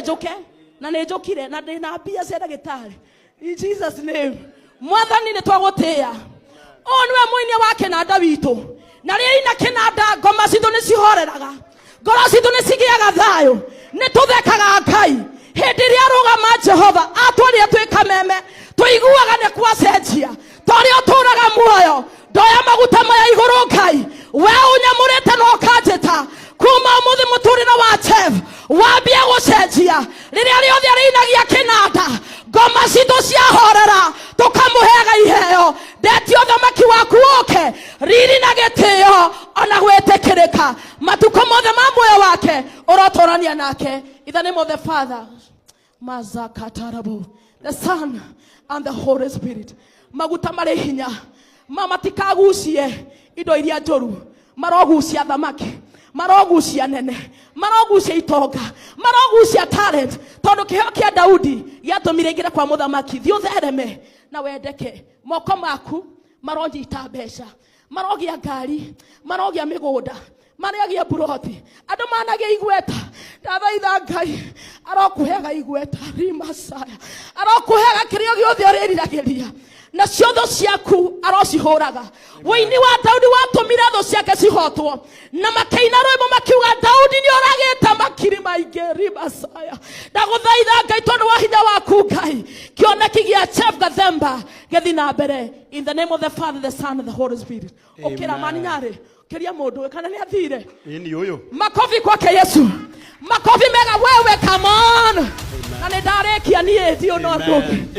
Njũke na nĩ njũkire na ndĩ na mbia cia ndagĩtarĩ. In Jesus name. Mwathani, nĩ twagũtĩĩa. Ũyũ nĩwe mũinia wa kĩnanda witũ, na rĩrĩa ina kĩnanda, ngoma citũ nĩ cihoreraga, ngoro citũ nĩ cigĩaga thayũ, nĩ tũthekaga. Ngai, hĩndĩ ĩrĩa arũgama, Jehova atwarire twĩ kameme, tũiguaga nĩ kwacenjia. Torĩa ũtũraga muoyo, ndoya maguta maya igũrũ. Ngai, we ũnyamũrĩte na ũkanjĩta, kuma ũmũthĩ mũtũrĩre wa Jeff wambie gũcenjia. Rĩrĩa rĩothe arĩinagia kĩnanda, ngoma citũ ciahorera, tũkamũheaga iheo. Ndetia ũthamaki waku ũke, riri na gĩtĩo ona gwĩtĩkĩrĩka matukũ mothe ma muoyo wake ũrotũrania nake. In the name of the Father, mazakatarabu, the Son and the Holy Spirit. Maguta marĩ hinya ma matikagucie indo iria njũru, marogucia thamaki, marogucia nene, marogucia itonga, marogucia talent, tondũ kĩheo kĩa Daudi gĩatũmire ingĩre kwa mũthamaki. Thiĩ ũthereme na wendeke. Moko maku maronyita mbeca, marogĩa ngari, marogĩa mĩgũnda, marĩagĩa mburoti, andũ managĩa igweta. Ndathaitha Ngai arokũheaga igweta, rimasaya, arokũheaga kĩrĩa gĩothe ũrĩriragĩria, nacio thũ ciaku arocihũraga. Wĩini wa Daudi watũmire thũ ciake cihotwo, na makĩina rwĩmbo makiuga, "Daudi nĩ oragĩte makiri maingĩ." Rimasaya, ndagũthaitha Ngai, tondũ wa hinya waku, Ngai, kĩoneki gĩa Chef Gathemba gĩthi na mbere. In the name of the Father, the Son and the Holy Spirit. Ũkĩra maninyarĩ kĩria mũndũ kana nĩ athire. Ĩni ũyũ. Makofi kwake Yesu, makofi mega. Wewe, come on. Na nĩ ndarĩkia niĩ, thiĩ no ũndũ ũngĩ. Amen.